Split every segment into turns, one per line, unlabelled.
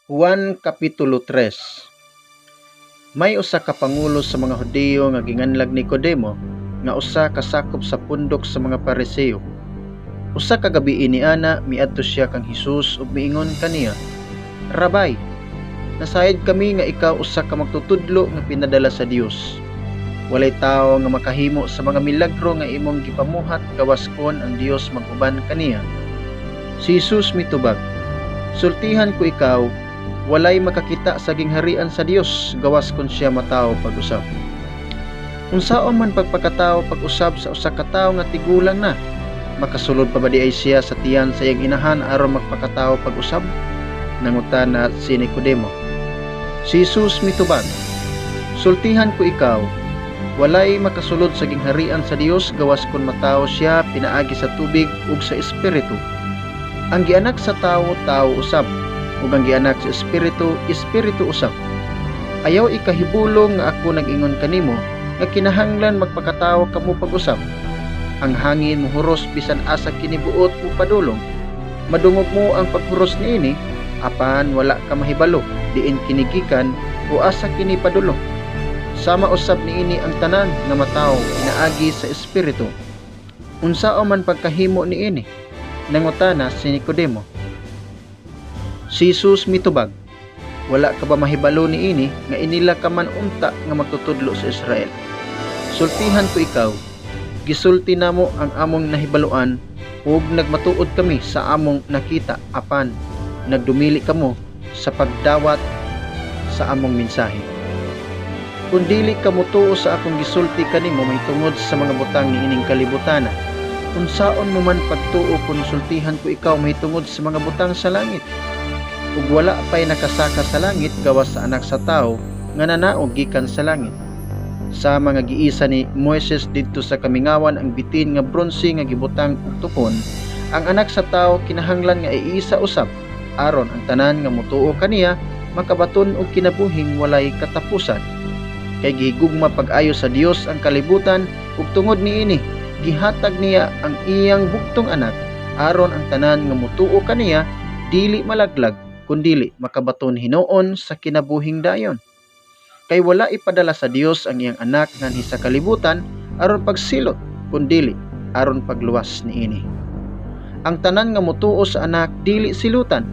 Juan Kapitulo 3. May usa ka pangulo sa mga Hudiyo nga ginganlag Nicodemo, nga usa ka sakop sa pundok sa mga Pariseo. Usa ka gabii niana, miadto siya kang Hesus ug miingon kaniya, "Rabbi, nasayod kami nga ikaw usa ka magtutudlo nga pinadala sa Dios. Walay tawo nga makahimo sa mga milagro nga imong gipamuhat gawas kon ang Dios mag-uban kaniya." Si Jesus mitubag, "Sultihan ko ikaw, walay makakita sa gingharian sa Dios gawas kon siya matawo pag-usab." "Unsaon man pagpakatawo pag-usab sa usa ka tawo nga tigulang na? Makasulod pa ba diay siya sa tiyan sa iyang inahan aron magpakatawo pag-usab?" nangutana si Nicodemo. Si Jesus mitubag, "Sultihan ko ikaw, walay makasulod sa gingharian sa Dios gawas kon matawo siya pinaagi sa tubig ug sa Espiritu. Ang gianak sa tawo, tawo usab, ug ang gianak sa Espiritu, espiritu usab. Ayaw ikahibulong nga ako nag-ingon kanimo nga kinahanglan magpakatawo kamo pag-usab. Ang hangin muhuros bisan asa kini buot mopadulong. Madungog mo ang paghuros niini, apan wala ka mahibalo diin kini gikan o asa kini padulong. Sama usab niini ang tanan nga matawo pinaagi sa Espiritu." "Unsaon man pagkahimo niini?" nangutana si Nicodemo. Si Jesus mitubag, "Wala ka ba mahibalo niini nga inila ka man unta nga magtutudlo sa Israel? Sultihan ko ikaw, gisulti namo ang among nahibaluan ug nagmatuod kami sa among nakita, apan nagdumili kamo sa pagdawat sa among mensahe. Kung dili ka motuo sa akong gisulti kanimo mahitungod sa mga butang niining kalibutana, unsaon mo man pagtuo kung sultihan ko ikaw mahitungod sa mga butang sa langit? Ug wala pay nakasaka sa langit gawas sa Anak sa Tawo nga nanaog gikan sa langit. Sa mga giisa ni Moises didto sa kamingawan ang bitin nga bronse nga gibutang og tukon, ang Anak sa Tawo kinahanglan nga iisa usab, aron ang tanan nga motuo kaniya makabaton og kinabuhing walay katapusan. Kay gihigugma pag-ayo sa Dios ang kalibutan ug tungod niini gihatag niya ang iyang bugtong Anak, aron ang tanan nga motuo kaniya dili malaglag kundili makabaton hinuon sa kinabuhing dayon. Kay wala ipadala sa Dios ang iyang Anak nganhi sa kalibutan aron pagsilot, kundili aron pagluwas niini. Ang tanan nga motuo sa Anak dili silutan,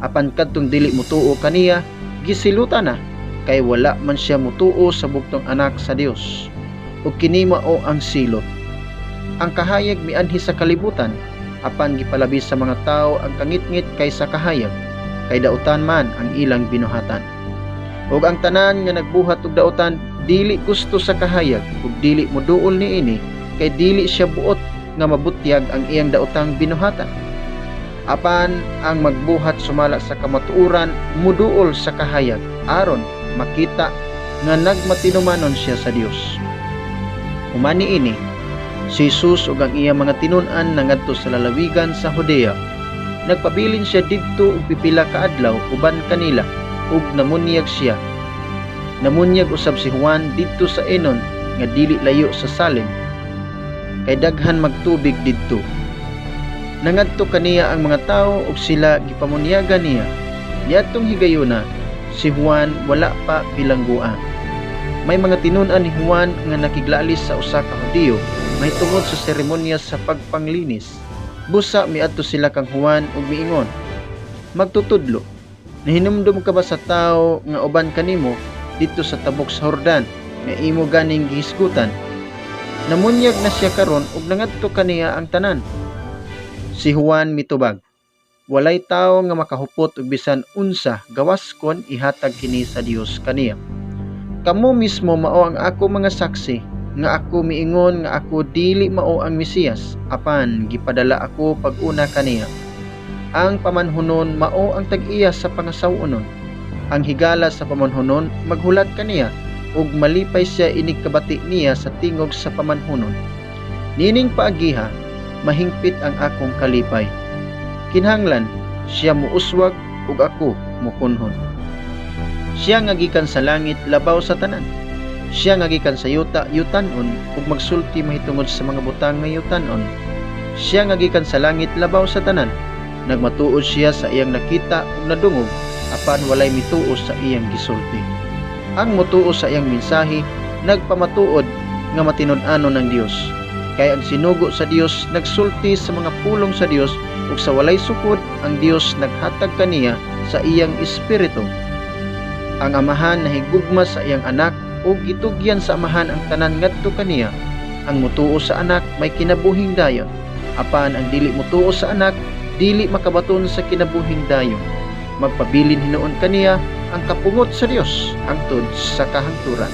apan kadtong dili motuo kaniya gisilutan na, kay wala man siya motuo sa bugtong Anak sa Dios. Ug kini mao ang silot: ang kahayag mianhi sa kalibutan, apan gipalabi sa mga tawo ang kangitngit kaysa kahayag, kay dautan man ang ilang binuhatan. Ug ang tanan nga nagbuhat og dautan dili gusto sa kahayag ug dili moduol niini, kay dili siya buot nga mabutyag ang iyang daotang binuhatan. Apan ang magbuhat sumala sa kamatuoran muduol sa kahayag aron makita nga nagmatinumanon siya sa Dios. Human niini, si Jesus ug ang iyang mga tinun-an nangadto sa lalawigan sa Judea. Nagpabilin siya didto og pipila ka adlaw uban kanila ug namunyag siya. Namunyag usab si Juan didto sa Enon nga dili layo sa Salim, kay daghan magtubig didto. Nangadto kaniya ang mga tawo ug sila gipamunyagan niya. Niadtong higayuna, si Juan wala pa bilanggoa. May mga tinun-an ni Juan nga nakiglalis sa usa ka Hudiyo mahitungod sa seremonya sa pagpanglinis. Busa miadto sila kang Juan ug miingon, "Magtutudlo, nahinumdum ka ba sa tawo nga uban kanimo didto sa tabok sa Jordan nga imo ganing gihisgutan? Namunyag na siya karon ug nangadto kaniya ang tanan." Si Juan mitubag, "Walay tawo nga makahupot og bisan unsa gawas kon ihatag kini sa Dios kaniya. Kamo mismo mao ang ako mga saksi nga ako miingon nga ako dili mao ang Mesiyas, apan gipadala ako pag-una kaniya. Ang pamanhunon mao ang tag-iya sa pangasaw-onon. Ang higala sa pamanhunon maghulat kaniya ug malipay siya inig kabati niya sa tingog sa pamanhunon. Niining paagiha mahingpit ang akong kalipay. Kinahanglan siya muuswag ug ako mukunhon. Siya nga gikan sa langit labaw sa tanan. Siya nga gikan sa yuta yutanon ug magsulti mahitungod sa mga butang nga yutanon. Siya nga gikan sa langit labaw sa tanan. Nagmatuod siya sa iyang nakita ug nadungog, apan walay mituo sa iyang gisulti. Ang motuo sa iyang mensahe nagpamatuod nga matinud-anon ang Dios. Kay ang sinugo sa Dios nagsulti sa mga pulong sa Dios, ug sa walay sukod ang Dios naghatag kaniya sa iyang espiritu. Ang Amahan nahigugma sa iyang Anak ug gitugyan sa Amahan ang tanan ngadto kaniya. Ang mutuo sa Anak may kinabuhing dayon. Apan ang dili mutuo sa Anak dili makabaton sa kinabuhing dayon. Magpabilin hinuon kaniya ang kapungot sa Dios hangtod sa kahangturan.